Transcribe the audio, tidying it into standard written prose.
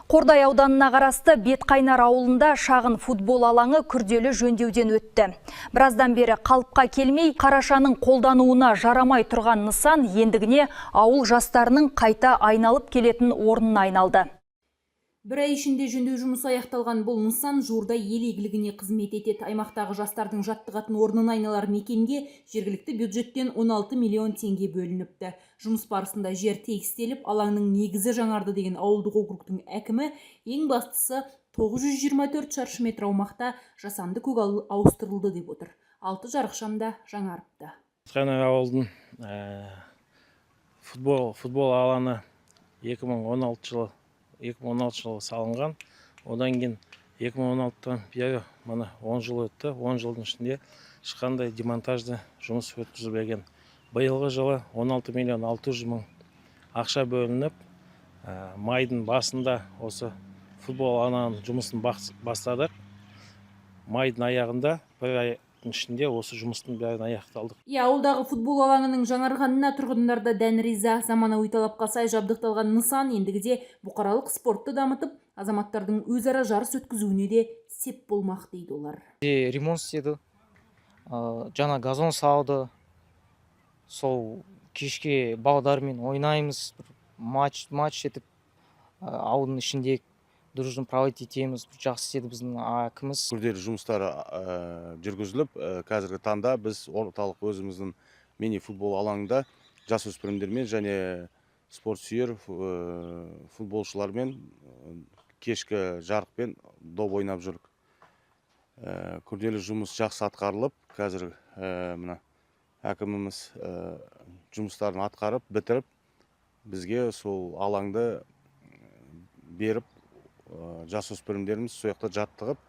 Қордай ауданына қарасты Бетқайнар ауылында шағын футбол алаңы күрделі жөндеуден өтті. Біраздан бері қалыпқа келмей, қарашаның қолдануына жарамай тұрған нысан ендігіне ауыл жастарының қайта айналып келетін орнына айналды. Бір ай ішінде жөндеу жұмысы аяқталған бұл нысан жуырда ел игілігіне қызмет етеді. Аймақтағы жастардың жаттығатын орнына айналар мекенге жергілікті бюджеттен 16 миллион теңге бөлініпті. Жұмыс барысында жер тегістеліп, алаңның негізі жаңарды деген ауылдық округтің әкімі, ең бастысы, 924 шаршы метр аумақта жасанды көгал ауыстырылды деп отыр. Алты жарықшам да жаңарыпты. Бетқайнар ауылдың футбол алаңы 2016 жылы 2016 жылы салынған. Одан кейін 2016-дан бері, міне, 10 жыл өтті. 10 жылдың ішінде ешқандай демонтажды жұмыс өткізілмеген. Биылғы жылы 16 миллион 600 мың ақша бөлініп, майдың басында осы футбол алаңының жұмысын бастадық. Майдың аяғында, бір айдың ішінде осы жұмыстың бәрін аяқталдық. Иә, ауылдағы футбол алаңының жаңарғанына тұрғындар да дән риза. Заманауи талапқа сай жабдықталған нысан ендігіде бұқаралық спортты дамытып, азаматтардың өзара жарыс өткізуіне де сеп болмақ дейді олар. Ремонт істеді, жаңа газон салды. Сол кешке балдармен ойнаймыз, бір матч етіп, ауылдың ішінде дружно проводить етеміз. Жақсы істеді біздің әкіміміз. Күрделі жұмыстар жүргізіліп, қазіргі таңда біз орталық өзіміздің мини футбол алаңында жасөспірімдермен және спорт сүйер футболшылармен кешкі жарықпен доп ойнап жүрік. Күрделі жұмыс жақсы атқарылып, қазір мына әкіміміз жұмыстарын атқарып бітіріп, бізге сол алаңды беріп, жасөспірімдеріміз сол жақта жаттығып.